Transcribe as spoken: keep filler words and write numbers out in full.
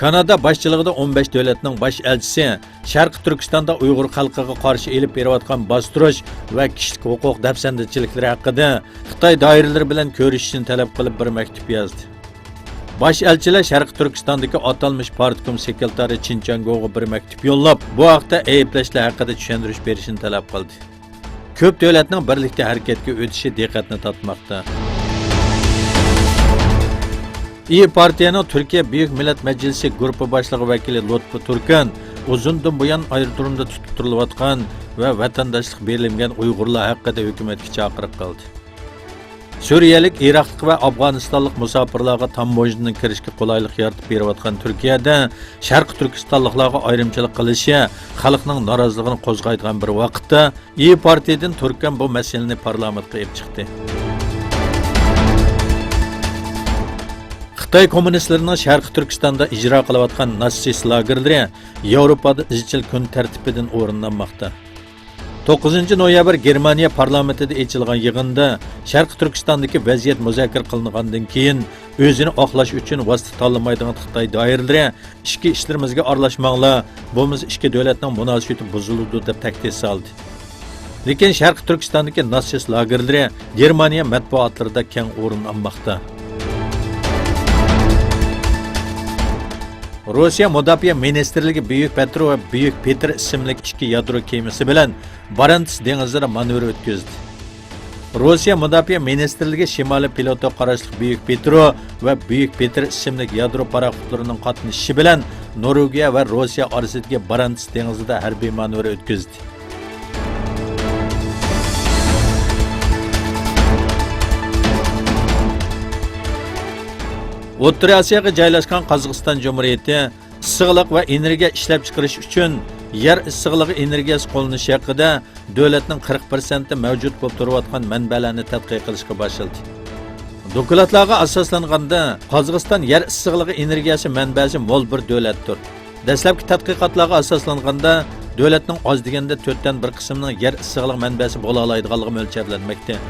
كانادا باشچىلىقىدا ئون بەش دۆلەتنىڭ باش ئەلچىسى شەرقىي تۈركىستاندا ئۇيغۇر خەلقىگە قارشى ئېلىپ بېرىۋاتقان باستۇرۇش ۋە كىشىلىك ھوقۇق دەپسەندىچىلىكلىرى ھەققىدە خىتاي دائىرىلىرى بىلەن كۆرۈشۈشنى تەلەپ قىلىپ بىر مەكتۇپ يازدى. باش ئەلچىلەر شەرقىي تۈركىستاندىكى ئاتالمىش پارتكوم سېكرېتارى چىن چياڭگوغا بىر مەكتۇپ يوللاپ، بۇ ھەقتە ئەيىبلەشلەر ھەققىدە چۈشەندۈرۈش بېرىشنى تەلەپ قىلدى. كۆپ دۆلەتنىڭ بىرلىكتە ھەرىكەتكە ئۆتۈشى دىققەتنى تارتماقتا. ئىيى پارتىيەنىڭ تۈركىيە بۈيۈك مىللەت مەجلىسى گۇرۇپپا باشلىقى ۋەكىلى لۇتپى تۇركەن ئۇزۇندىن بۇيان ئايروتۇرۇمدا تۇتۇپ تۇرۇلۇۋاتقان ۋە ۋەتەنداشلىق بېرىلمىگەن ئۇيغۇرلار ھەققىدە ھۆكۈمەتكە چاقىرىق قىلدى. سۈرىيەلىك، ئىراقلىق ۋە ئافغانىستانلىق مۇساپىرلارغا تاموژنىدىن كىرىشكە قولايلىق يارىتىپ بېرىۋاتقان تۈركىيەدە شەرقىي تۈركىستانلىقلارغا ئايرىمچىلىق قىلىشى خەلقنىڭ نارازىلىقىنى قوزغايدىغان بىر ۋاقىتتا، ئىيى پارتىيىدىن تۈركەن بۇ مەسىلىنى پارلامېنتقا ئېلىپ چىقتى. خىتاي كوممۇنىستلىرىنىڭ شەرقىي تۈركىستاندا ئىجرا قىلىۋاتقان ناتسىست لاگېرلىرى ياۋروپادا ئىزچىل كۈن تەرتىپىدىن ئورۇنلانماقتا. توققۇزىنچى نويابىر گېرمانىيە پارلامېنتىدا ئېچىلغان يىغىندا شەرقىي تۈركىستاندىكى ۋەزىيەت مۇزاكىرە قىلىنغاندىن كېيىن، ئۆزىنى ئاقلاش ئۈچۈن ۋاسىتە تاللىمايدىغان خىتاي دائىرىلىرى ئىچكى ئىشلىرىمىزغا ئارىلاشماڭلار، بولمىسا ئىككى دۆلەتنىڭ مۇناسىۋىتى بۇزۇلىدۇ، دەپ تەھدىت سالدى. لېكىن شەرقىي تۈركىستاندىكى ناتسىست لاگېرلىرى گېرمانىيە مەتبۇئاتلىرىدا كەڭ ئورۇن ئالماقتا. روسىيە مۇداپىئە مىنىستىرلىكى بۈيۈك پېترو ۋە بۈيۈك پېتىر ئىسىملىك ئىككى يادرو كېمىسى بىلەن بارېنتس دېڭىزىدا مانېۋىر ئۆتكۈزدى. روسىيە مۇداپىئە مىنىستىرلىكى شىمالىي پلوتقا قاراشلىق بۈيۈك پېترو ۋە بۈيۈك پېتىر ئىسىملىك يادرو پاراخوتلىرىنىڭ قاتنىشىشى بىلەن نورۋېگىيە ۋە روسىيە ئارىسىدىكى بارېنتس دېڭىزىدا ھەربىي مانېۋىر ئۆتكۈزدى. ئوتتۇرا ئاسىياغا جايلاشقان قازاقىستان جۇمھۇرىيىتى ئىسسىقلىق ۋە ئېنېرگىيە ئىشلەپچىقىرىش ئۈچۈن يەر ئىسسىقلىقى ئېنېرگىيەسى قوللىنىش ھەققىدە دۆلەتنىڭ قىرىق پىرسەنتى مەۋجۇت بولۇپ تۇرۇۋاتقان مەنبەلەرنى تەتقىق قىلىشقا باشلىدى. دوكلاتلارغا ئاساسلانغاندا، قازاقىستان يەر ئىسسىقلىقى ئېنېرگىيەسى مەنبەسى مول بىر دۆلەتتۇر. دەسلەپكى تەتقىقاتلارغا ئاساسلانغاندا، دۆلەتنىڭ ئاز دېگەندە تۆتتىن بىر قىسمىنىڭ يەر ئىسسىقلىق مەنبەسى بولالايدىغانلىقى مۆلچەرلەنمەكتە.